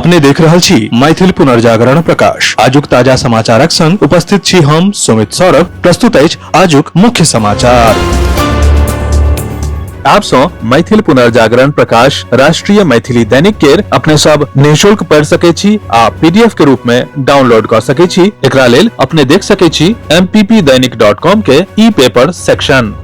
अपने देख रहल छी मैथिल पुनर्जागरण प्रकाश। आजुक ताजा समाचारक संग उपस्थित छी हम सुमित सौरभ। प्रस्तुत अछि आजुक मुख्य समाचार। आप सौ मैथिल पुनर्जागरण प्रकाश राष्ट्रीय मैथिली दैनिक केर अपने सब निःशुल्क पढ़ सके छी आ पीडीएफ के रूप में डाउनलोड कर सके छी। एकरा लेल अपने देख सके छी mppdainik.com के ई पेपर सेक्शन।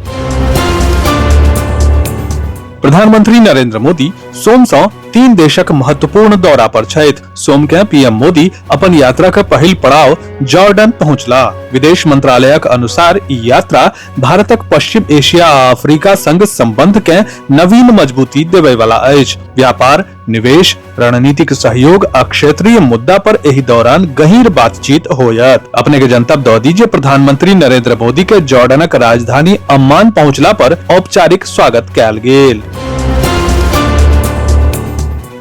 प्रधानमंत्री नरेंद्र मोदी सोम सँ 3 देशक महत्वपूर्ण दौरा पर छथि। सोम के पीएम मोदी अपन यात्रा के पहिल पड़ाव जॉर्डन पहुंचला। विदेश मंत्रालयक अनुसार ई यात्रा भारतक पश्चिम एशिया आ अफ्रीका संग संबंध के नवीन मजबूती देबय वाला अछि। व्यापार, निवेश, रणनीतिक सहयोग आ क्षेत्रीय मुद्दा पर एहि दौरान गहीर बातचीत होयत। अपने के जनतब दऽ दी जे प्रधानमंत्री नरेंद्र मोदी के जॉर्डनक राजधानी अम्मान पहुंचला पर औपचारिक स्वागत कयल गेल।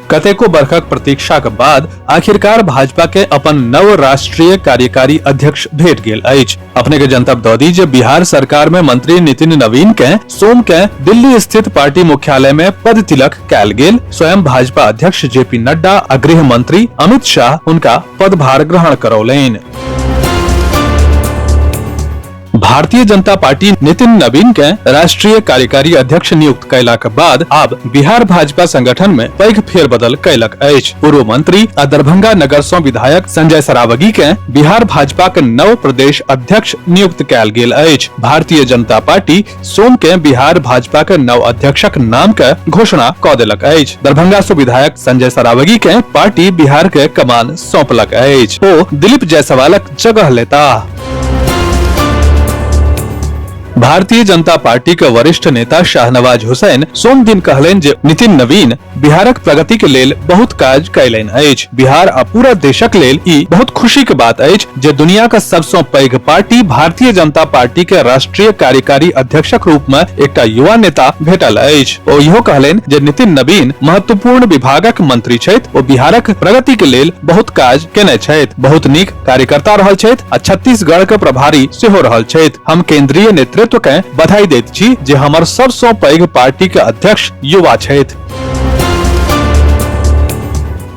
कतेको बरखक प्रतीक्षाक बाद आखिरकार भाजपा के अपन नव राष्ट्रीय कार्यकारी अध्यक्ष भेट गेल अछि। अपने के जनतब दऽ दी जे बिहार सरकार में मंत्री नितिन नवीन के सोम के दिल्ली स्थित पार्टी मुख्यालय में पद तिलक कयल गेल। स्वयं भाजपा अध्यक्ष जेपी नड्डा आ गृह मंत्री अमित शाह हुनका पदभार ग्रहण करौलनि। भारतीय जनता पार्टी नितिन नवीन के राष्ट्रीय कार्यकारी अध्यक्ष नियुक्त कयलाक बाद आब बिहार भाजपा संगठन में पैघ फेरबदल कयलक अछि। पूर्व मंत्री आ दरभंगा नगर सँ विधायक संजय सरावगी के बिहार भाजपा के नव प्रदेश अध्यक्ष नियुक्त कयल गेल अछि। भारतीय जनता पार्टी सोम के बिहार भाजपा के नव अध्यक्षक नाम के घोषणा क देलक अछि। दरभंगा सँ विधायक संजय सरावगी के पार्टी बिहार के कमान सौंपलक अछि। ओ दिलीप जायसवालक जगह लेताह। भारतीय जनता पार्टी के वरिष्ठ नेता शाहनवाज हुसैन सोम दिन कहलनि जे नितिन नवीन बिहारक प्रगति के लेल बहुत काज कयलनि अछि। बिहार आ पूरा देशक लेल ई बहुत खुशी के बात अछि जे दुनिया के सबसँ पैघ पार्टी भारतीय जनता पार्टी के राष्ट्रीय कार्यकारी अध्यक्षक रूप में एकटा युवा नेता भेटल अछि। ओ इहो कहलनि जे नितिन नवीन महत्वपूर्ण विभागक मंत्री छथि। ओ बिहारक प्रगति के लेल बहुत काज केने छथि, बहुत नीक कार्यकर्ता रहल छथि आ छत्तीसगढ़ के प्रभारी सेहो रहल छथि। हम केंद्रीय नेतृत्व के बधाई दैत छी जे हमर सबसँ पैघ पार्टी के अध्यक्ष युवा छथि।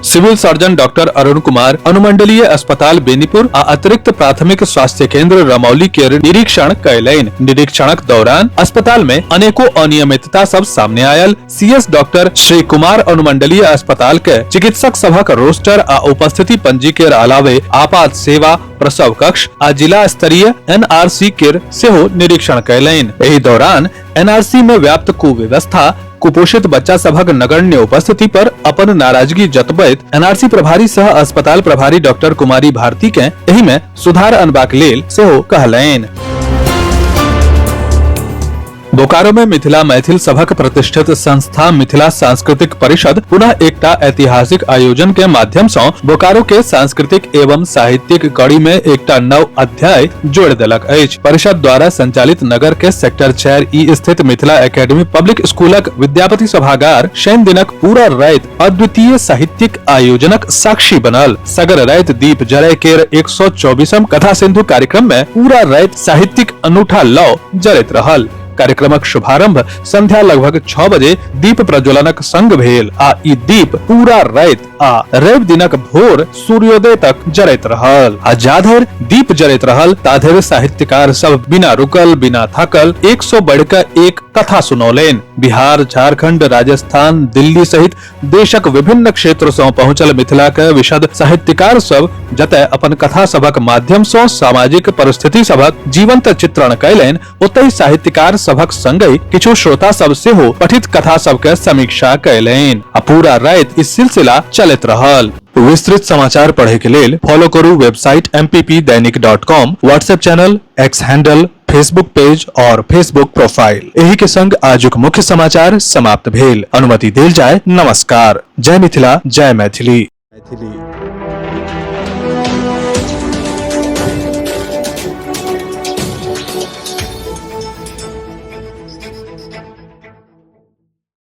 Civil surgeon doctor Arun Kumar अनुमंडलीय अस्पताल बेनीपुर आ अतिरिक्त प्राथमिक स्वास्थ्य केंद्र रमौली के निरीक्षण कयलनि। निरीक्षणक दौरान अस्पताल में अनेको अनियमितता सब सामने आयल। सीएस डॉक्टर श्री कुमार अनुमंडलीय अस्पताल के चिकित्सक सभक रोस्टर आ उपस्थिति पंजी के अलावे आपात सेवा, प्रसव कक्ष आ जिला स्तरीय एनआरसी के सेहो निरीक्षण कयलनि। एहि दौरान एनआरसी में व्याप्त कुव्यवस्था, कुपोषित बच्चा सभक नगण्य उपस्थिति पर अपन नाराजगी जतबैत एनआरसी प्रभारी सह अस्पताल प्रभारी डॉक्टर कुमारी भारती के एहि में सुधार अनबाक लेल सेहो कहलनि। बोकारो में मिथिला मैथिल सभक प्रतिष्ठित संस्था मिथिला सांस्कृतिक परिषद पुनः एकटा ऐतिहासिक आयोजन के माध्यम सँ बोकारो के सांस्कृतिक एवं साहित्यिक कड़ी में एकटा नव अध्याय जोड़ देलक अछि। परिषद द्वारा संचालित नगर के सेक्टर 4 ई स्थित मिथिला एकेडमी पब्लिक स्कूलक विद्यापति सभागार शनि दिनक पूरा राति अद्वितीय साहित्यिक आयोजनक साक्षी बनल। सगर राति दीप जरय केर 124म कथा सिंधु कार्यक्रम में पूरा राति साहित्यिक अनूठा लौ जरैत रहल। कार्यक्रमक शुभारंभ संध्या लगभग 6 बजे दीप प्रज्वलनक संग भेल आ ई दीप पूरा राति आ रवि दिनक भोर सूर्योदय तक जरैत रहल। आ जाधरि दीप जरैत रहल ताधरि साहित्यकार सब बिना रुकल बिना थकल 100 बढ़िकऽ एक कथा सुनौलनि। बिहार, झारखंड, राजस्थान, दिल्ली सहित देशक विभिन्न क्षेत्र सँ पहुंचल मिथिला के विशद साहित्यकार सब जतय अपन कथा सभक माध्यम सँ सामाजिक परिस्थिति सभक जीवंत चित्रण कयलनि, ओतहि साहित्यकार सभक संगहि किछु श्रोता सब सेहो पठित कथा सबके समीक्षा कयलनि आ पूरा राति ई सिलसिला चलैत रहल। विस्तृत समाचार पढ़े के लेल फॉलो करू website mppdainik.com, WhatsApp channel, X handle, Facebook page और फेसबुक प्रोफाइल। एही के संग आजुक मुख्य समाचार समाप्त भेल। अनुमति देल जाय। नमस्कार। जय मिथिला, जय मैथिली। मैथिली।